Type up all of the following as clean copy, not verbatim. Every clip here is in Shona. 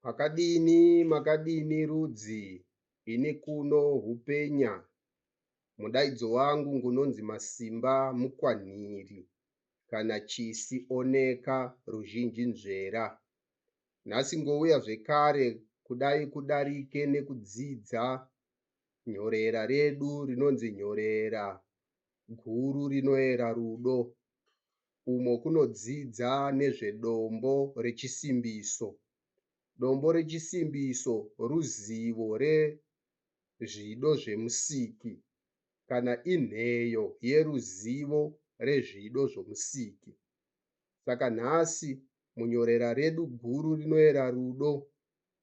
Makadini makadini rudzi ini kuno hupenya mudaidzo wangu ngunonzi Masimba Mukwanhiri kana Chisi oneka ruzhinji nzvera. Nhasi ngouya zvekare kudai kudarike nekudzidza nyorera redu rinonzi nyorera guru rinoera rudo umo kunodzidza nezvedombo rechisimbiso. Dombo rechisimbiso ruzivo rezvido zvemusiki kana inheyo yeruzivo rezvido zvomusiki. Saka nhasi munyorera redu guru rinoera rudo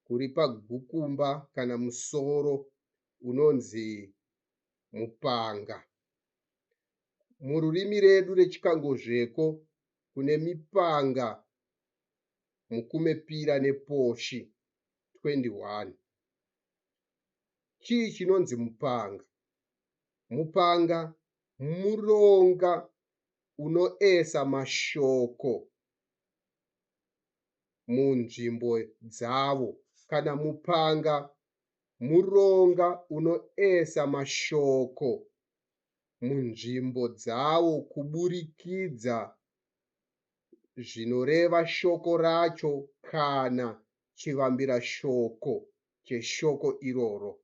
kuri pagukumba kana musoro unonzi mupanga. Mururimi redu reChikangozveko kune mipanga mukumepira neposhi 21. Chii chinonzi mupanga? Mupanga muronga unoesa mashoko munzvimbo dzavo kana mupanga muronga unoesa mashoko munzvimbo dzawo kuburikidza zvinoreva shoko racho kana chivambira shoko cheshoko iroro.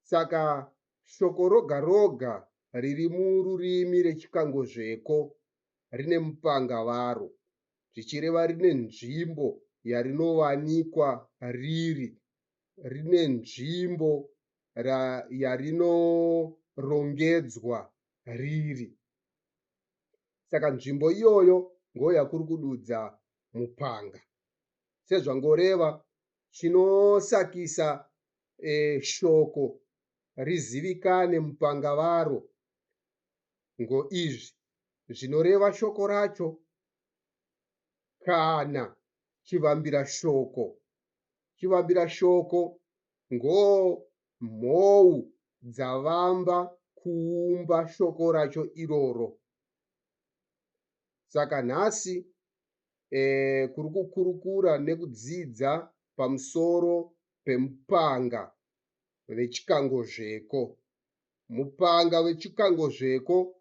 Saka shoko roga roga riri mururimi reChikangozveko rine mupanga waro, zvichireva rine nzvimbo yarinowanikwa riri, rine nzvimbo yarinorongedzwa riri. Saka nzvimbo iyoyo ngoyakuri kududza mupanga. Sezvangoreva chinosakisa shoko rizivikane mupanga varo ngoizvi zvinoreva shoko racho kana chivambira shoko. Chivambira shoko ngomhou dzavamba kuumba shoko racho iroro. Saka nhasi kuri kukurukura nekudzidza pamusoro pemupanga veChikangozveko. Mupanga veChikangozveko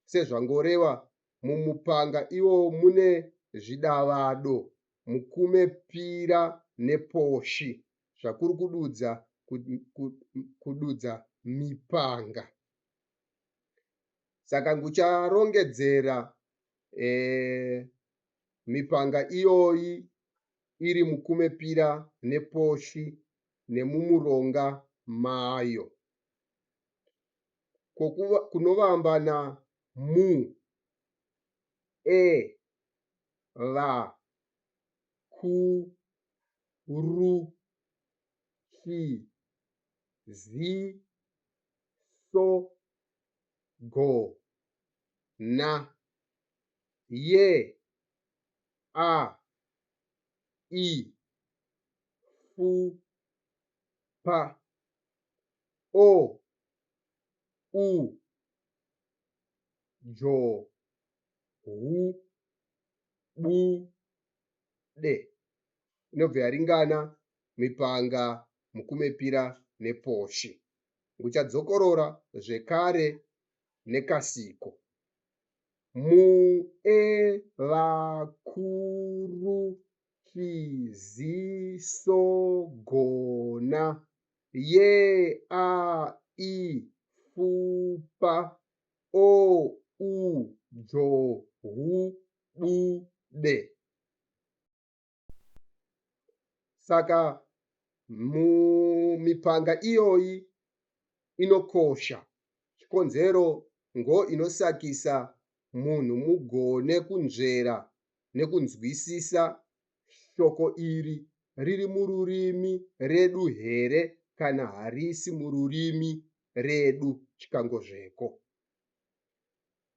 sezvangoreva mumupanga iwowo mune zvidavado, mukume pira neposhi zvakuri kududza kududza mipanga. Saka ngucharongedzera mipanga iyoyi iri mukumepira neposhi nemumuronga mayo. Kunovamba na mu, e, va, ku, ru, chi, zi, so, go, na, ye, a, i, fu, pa, o, u, jo, hu, bu, de. Inobva yaringana mipanga mukumepira neposhi. Nguchadzokorora zvekare nekasiko. Mu e va ku ru chi zi so go na ye a i fu pa o u jo hu bu de. Saka mumipanga iyoyi inokosha. Chikonzero ngo inosakisa munhu mugone kunzvera nekunzwisisa shoko iri riri mururimi redu here kana harisi mururimi redu chikangozveko.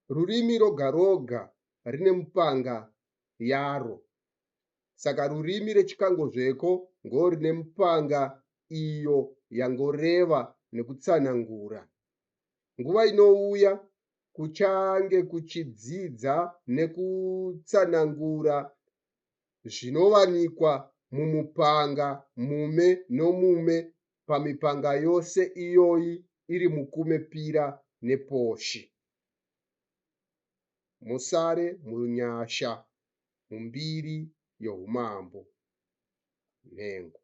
Rurimi roga roga rine mupanga yaro. Saka rurimi reChikangozveko ngorine mupanga iyo yangoreva nekutsanangura. Nguva inouya kuchange kuchidzidza nekutsanangura zvinowanikwa mumupanga mume nomume pamipanga yose iyoyi iri mukume pira neposhi. Musare munyasha mumbiri youmambo. Nhengo.